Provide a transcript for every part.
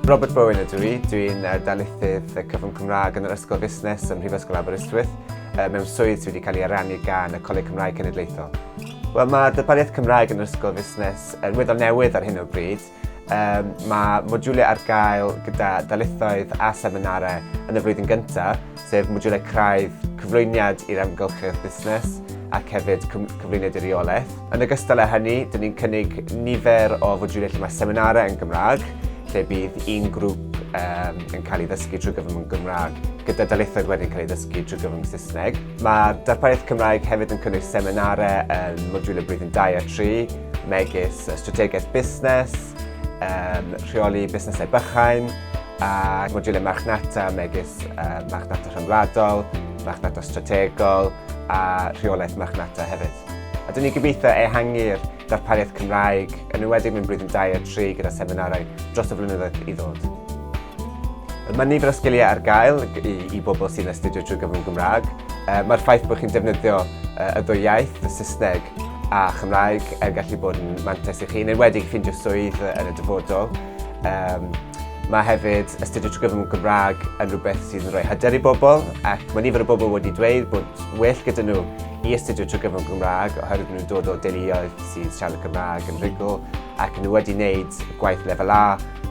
Robert Bowen ydw i, dwi'n darlithydd y cyfrwng Cymraeg yn yr Ysgol Fusnes ym Mhrifysgol Aberystwyth, mewn swydd sydd wedi cael ei ariannu gan y Coleg Cymraeg Cenedlaethol. Wel, mae darpariaeth Cymraeg yn yr Ysgol Fusnes yn weddol newydd ar hyn o bryd. Um, mae modiwlau ar gael gyda darlithoedd a seminarau yn y flwyddyn gyntaf, sef modiwlau craidd cyflwyniad i'r amgylchedd busnes ac hefyd cyflwyniad i reolaeth. Yn ogystal â hynny, dyn ni'n cynnig nifer o fodiwlau lle mae seminarau yn Gymraeg, lle bydd un grŵp um, yn cael ei ddysgu trwy gyfrwng Gymraeg, gyda darlithoedd wedyn cael ei ddysgu trwy gyfrwng Saesneg. Mae'r darpariaeth Cymraeg hefyd yn cynnwys seminarau yn modiwlau blwyddyn 2 a 3, megis strategaeth busnes, um, rheoli busnesau bychain, a modiwlau marchnata megis uh, marchnata rhyngwladol, marchnata strategol a rheolaeth marchnata hefyd. A dyn ni'n gobeithio ehangu'r darpariaeth Cymraeg, yn enwedig mewn blwyddyn 2 a 3 gyda seminarau dros y flynyddoedd i ddod. Mae nifer o sgiliau ar gael i, i bobl sy'n astudio trwy gyfrwng Gymraeg. Mae'r ffaith bod chi'n defnyddio y ddwy iaith, y Saesneg a Chymraeg, yn gallu bod yn mantais i chi, yn enwedig ffeindio swydd yn y dyfodol. Um, mae hefyd astudio trwy gyfrwng Gymraeg yn rhywbeth sydd yn rhoi hyder i bobl, ac mae nifer o bobl wedi dweud bod well gyda nhw i astudio trwy gyfrwng Gymraeg oherwydd nhw'n dod o deuluoedd sy'n siarad Cymraeg yn rhugl ac nhw wedi wneud gwaith lefel A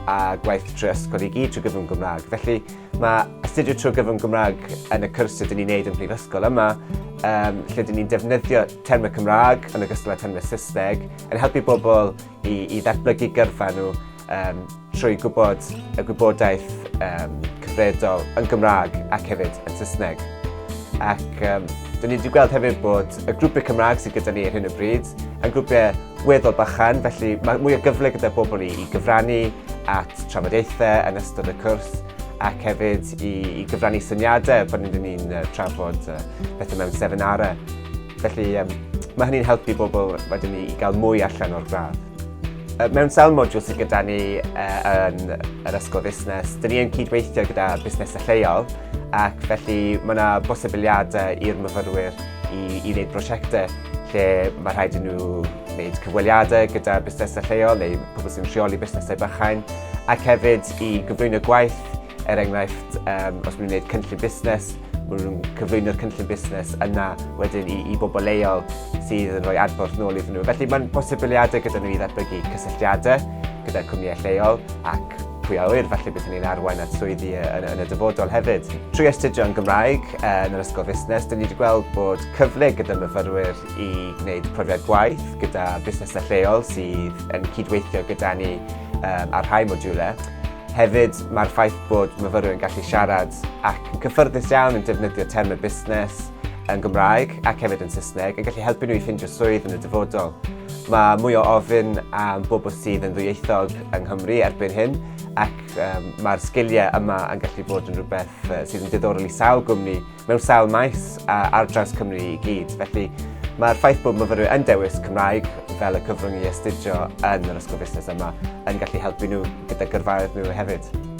a gwaith trwy ysgol i gyd trwy gyfrwng Gymraeg. Felly mae astudio trwy gyfrwng Gymraeg yn y cyrsiau dyn ni'n neud yn prifysgol yma, um, lle dyn ni'n defnyddio termau Cymraeg yn ogystal â termau Saesneg, yn helpu bobl i, i ddatblygu gyrfa nhw um, trwy gwybod y gwybodaeth um, cyfredol yn Gymraeg ac hefyd yn Saesneg. Ac um, dyn ni wedi gweld hefyd bod y grwpiau Cymraeg sydd gyda ni ar hyn o bryd yn grwpiau weddol bychan, felly mae mwy o gyfle gyda bobl i, i gyfrannu at trafodaethau yn ystod y cwrs ac hefyd i, i gyfrannu syniadau pan ydyn ni'n trafod pethau mewn seminarau. Felly um, mae hynny'n helpu bobl wedyn ni i gael mwy allan o'r gradd. Mewn sawl modiwl sydd gyda ni yn yr ysgol fusnes, dyn ni yn cydweithio gyda busnesau lleol ac felly mae yna bosibiliadau i'r myfyrwyr i, i wneud prosiectau lle mae rhaid i nhw wneud cyfweliadau gyda busnesau lleol neu pobl sy'n rheoli busnesau bychain ac hefyd i gyflwyno gwaith er enghraifft um, os maen nhw'n gwneud cynllun busnes maen nhw'n cyflwyno'r cynllun busnes yna wedyn i, i bobl leol sydd yn rhoi adborth nôl iddyn nhw. Felly mae'n posibiliadau gyda nhw i ddatblygu cysylltiadau gyda cwmnïau lleol ac pwy a ŵyr, falle bydd hynny'n arwain at swyddi yn, yn y dyfodol hefyd. Trwy astudio yn Gymraeg yn yr Ysgol Fusnes, dyn ni wedi gweld bod cyfle gyda myfyrwyr i gwneud profiad gwaith gyda busnesau lleol sydd yn cydweithio gyda ni um, ar rhai modiwlau. Hefyd, mae'r ffaith bod myfyrwyr yn gallu siarad ac yn cyffyrddus iawn yn defnyddio termau busnes yn Gymraeg ac hefyd yn Saesneg yn gallu helpu nhw i ffindio swydd yn y dyfodol. Mae mwy o ofyn am bobl sydd yn ddwyieithog yng Nghymru erbyn hyn ac um, mae'r sgiliau yma yn gallu bod yn rhywbeth sydd yn diddorol i sawl gwmni mewn sawl maes a, ar draws Cymru i gyd. Felly mae'r ffaith bod myfyrwyr yn dewis Cymraeg fel y cyfrwng i astudio yn yr Ysgol Fusnes yma yn gallu helpu nhw gyda gyrfaoedd nhw hefyd.